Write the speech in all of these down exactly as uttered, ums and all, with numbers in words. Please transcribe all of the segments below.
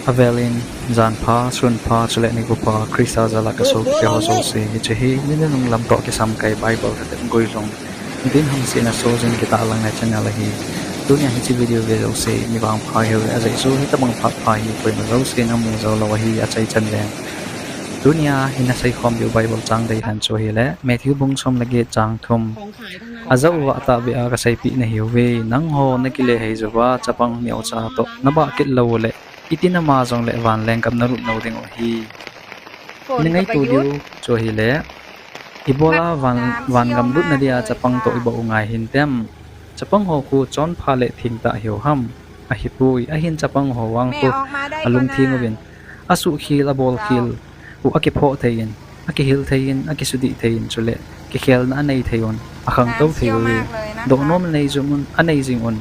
Avelin, janpha, sunpha, chule nikho pha, Christa jal a kasopite ho jouse, hiche hi, ni nunung lam toh kisam kai Bible Thutep Guilhung, Nitin Hamsetna Sojin Kitahlang na channel ahi. Tunia hiche video ve jouse, mi vangpha hiuve, ajeh chu hitobang phat pha hi koima jousen amu jou lou ahi, achaichan leng. Tunia ina seikhom diu Bible chang deilhen chu ahile, Matthew bung som le get chang thum. Ajah uva atahbeh a kaseipeh nahiuve, nangho nakile hei jouva, chapang neocha toh nabah kit lou uleh, iti nama jongleh vanleng gam nalut nou dingu ahi. Ina ngaito diu chu ahile, ibola van, vangam lutna dia chapang toh ibah u ngai hintem? Chapang ho khu chonpha le thengtah hiu ham? Ahipoi, ahin chapang ho vang khu alungtheng uvin, asuhkhel, abolkhel u akiphoh thei in, akihil thei in, akisudih thei in, chule kikhelna anei thei un, akhangtou thei uve. Dohnom anei jing un, anei jing un,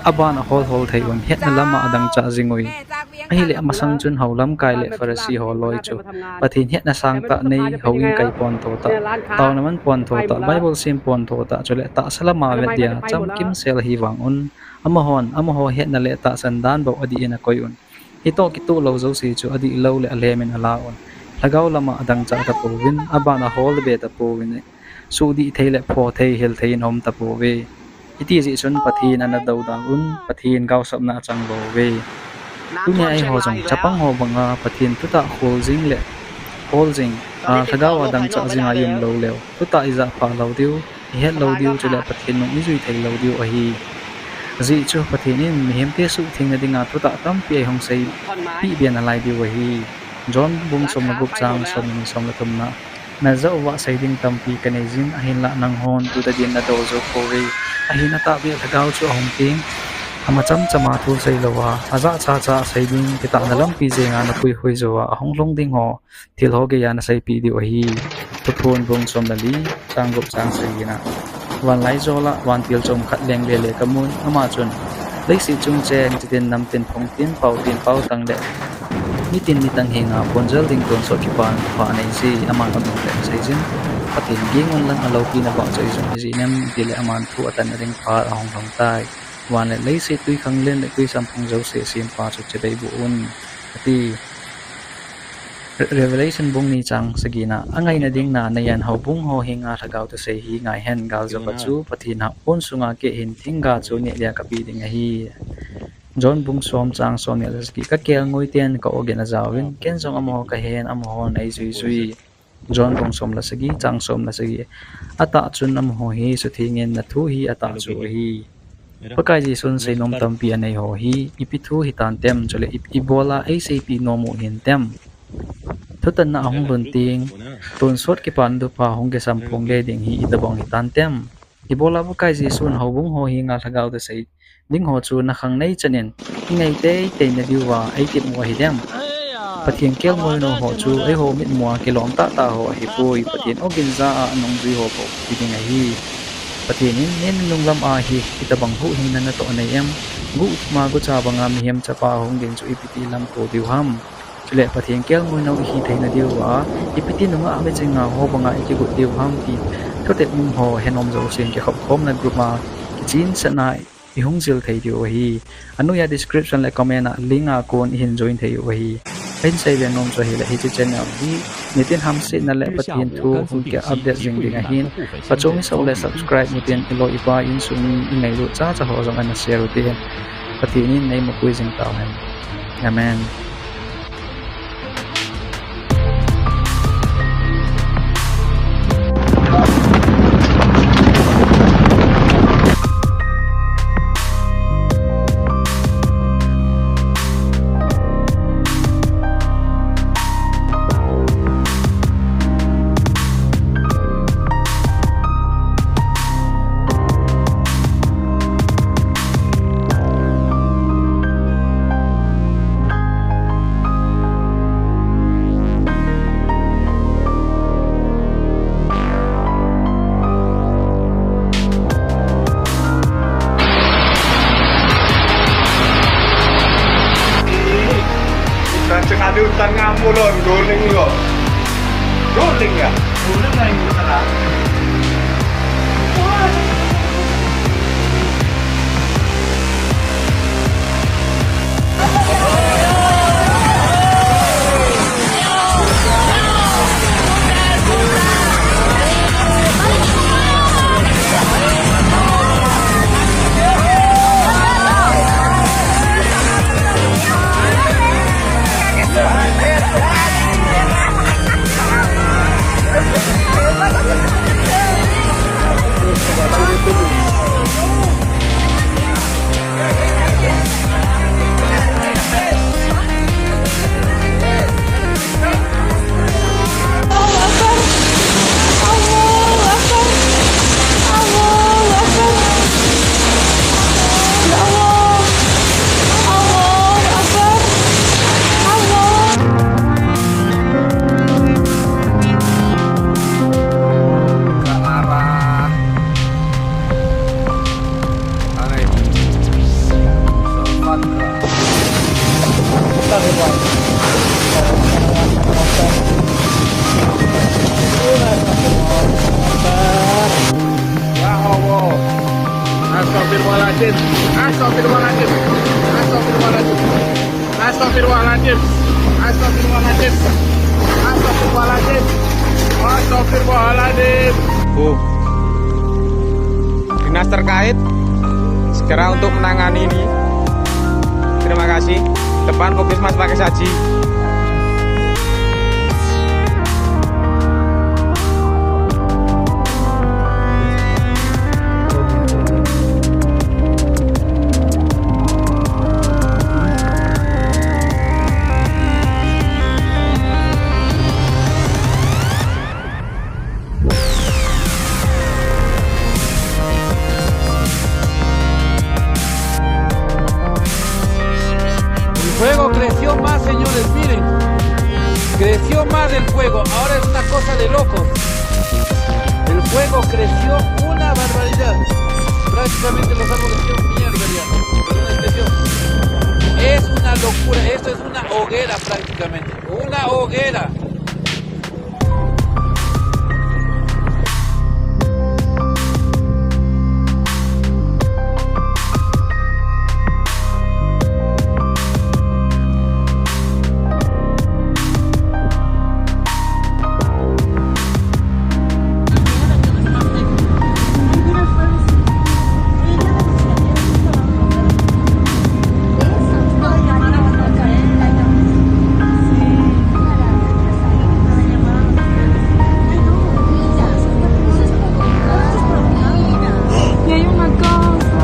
aban ahol hol thei un, hetna lama adangchah jing uve. Ahile amasang chun hou lamkai le Pharisee ho loi chu Pathen hetna sangtah nei, houin kai pontho tah, taona man pontho tah, Bible sim pontho tah, chule tahsa lama vet dia chamkimsel ahi vang un, amahon amaho hetna le tahsan dan bou adih in akoi un, hitoh kitoh lou jouse chu adihlou le alhem in ala un, lhagao lama adangchah tapouvin, aban ahol be tapouvin, suhdih thei le phoh thei, hil thei in aum tapouve. Hiti jeh chun Pathen ana doudal un, Pathen gaosapna achang louve. Tunia eiho jong chapang ho banga Pathen thutah khol jing le khol jing, a, lhagao a dangchah jing a ium lou leu, thutah ijah phah lou diu, ihet lou diu, chule Pathen nung ijui thei lou diu ahi. Ajeh chu Pathen in mihemte suhthengna dinga thutah tampi eihung seipeh be nalai diu ahi. John bung som le gup chang som le ni, som le thumna. Najah uva sei ding tampi kanei jin, ahinlah nanghon tu tadin nadou jou pouve. Ahin atahbeh lhagao chu ahung teng, ama chamchama thu sei louva, ajah chacha sei ding kitahna lampi jenga napuihoi jouva ahung lhung ding ho, thil ho geiya naseipeh diu ahi. Thuphon bung som le li, chang gup chang sagina. Vanlaijol a vantil chomkhat leng lele kamun, ama chun, leiset chung cheng chitin namtin phungtin paotin paotang le mitin mitang henga ponjal ding tonsot kipana pha aneije, aman adong le aseijin, Pathen ging un lang aloupina vahchoi jong ijih nem, itile aman thu atanna ding phat ahung lhung tai. Van le leiset, twikhanglen le twisamphong jouse asempa chu chebeiboh un, ati. Re-, Revelation bung ni chang sagina, angaina ding nanei in houbung ho henga lhagao thusei hi ngaihen, galjop a chu Pathen hahpon sunga keihin thingga chu neh dia kapeh ding ahi. John bung som chang som ni le sagi, kakelngoi ten ka-ogin ajaovin, ken jong amaho kahen, amahon eijuijui. John bung som le sagi, chang som le sagi, atah chun amaho hi suthengin, nathu hi atah chu ahi. Pakai Jesun seinom tampi aneiho hi ipi thu hitantem, chule i, ibola eiseipeh nom u hintem? Thutanna ahung lhun teng, tonsot kipana thupha hung kisamphong le ding hi itobang hitantem? Ibola Pakai Jesun houbung ho henga lhagao thusei ding ho chu nakhang neichan in ingai teitei nadiuva eitep u ahidem? Pathen kelngoinou ho chu eiho mitmua kilom tahtah ho ahipoi, Pathen ogin ja a anungjui ho bou hiding ahi. Pathen in, nei nunung lam a hi itobang huhhingna natoh nei em? Guhthima gucha banga mihem chapa ahung ding chu ipi ti lamto diu ham? Chule Pathen kelngoinou ihi theina diuva ipi ti nungah michinga ho banga ikigot diu ham ti thutep um ho henom jousen kikhopkhomna group a kichensahna ihung jil thei diu ahi. Anoiya description le comment a link a kon ihin join thei u ahi. Kahin seibe nom chu ahile hiche channel hi nitin hamsetna le Pathen thu hung ki update jing ding ahin, phachom isah u le subscribe utin, iloi ipai insung mi ingailut chacha ho jong ana share ute. Pathen in neimapui jing tauhen. Amen. Ikan cengadu tengah mulon, guling lo. Guling ya? Guling lah yang salah. Astagfirullahaladzim. Astagfirullahaladzim. Astagfirullahaladzim. Astagfirullahaladzim. Oh. Dinas terkait segera untuk menangani ini. Terima kasih. Depan puskesmas Pakis Aji. El fuego creció más, señores, miren. Creció más el fuego. Ahora es una cosa de locos. El fuego creció una barbaridad. Prácticamente los árboles hicieron mierda ya. Perdón la expresión. Es una locura. Esto es una hoguera prácticamente. Una hoguera. Y hay una casa.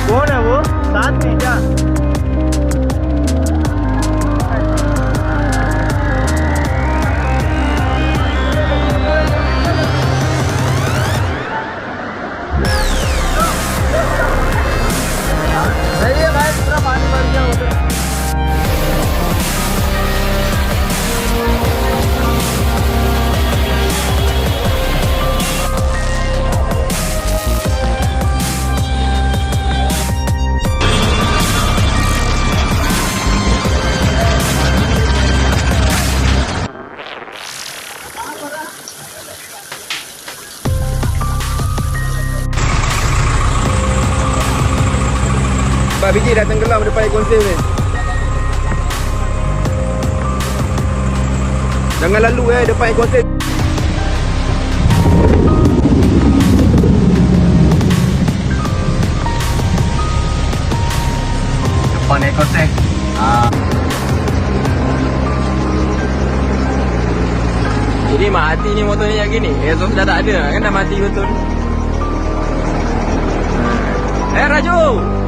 कौन है वो? साथ में क्या? सही है भाई, पूरा पानी भर गया उधर। Empat biji dah tenggelam depan air konsel ni. Jangan lalu, eh, depan air konsel. Depan air konsel. Ah. Ini mati ni motor ni lagi ni. Exhaust dah tak ada. Kan dah mati betul. Eh, Raju!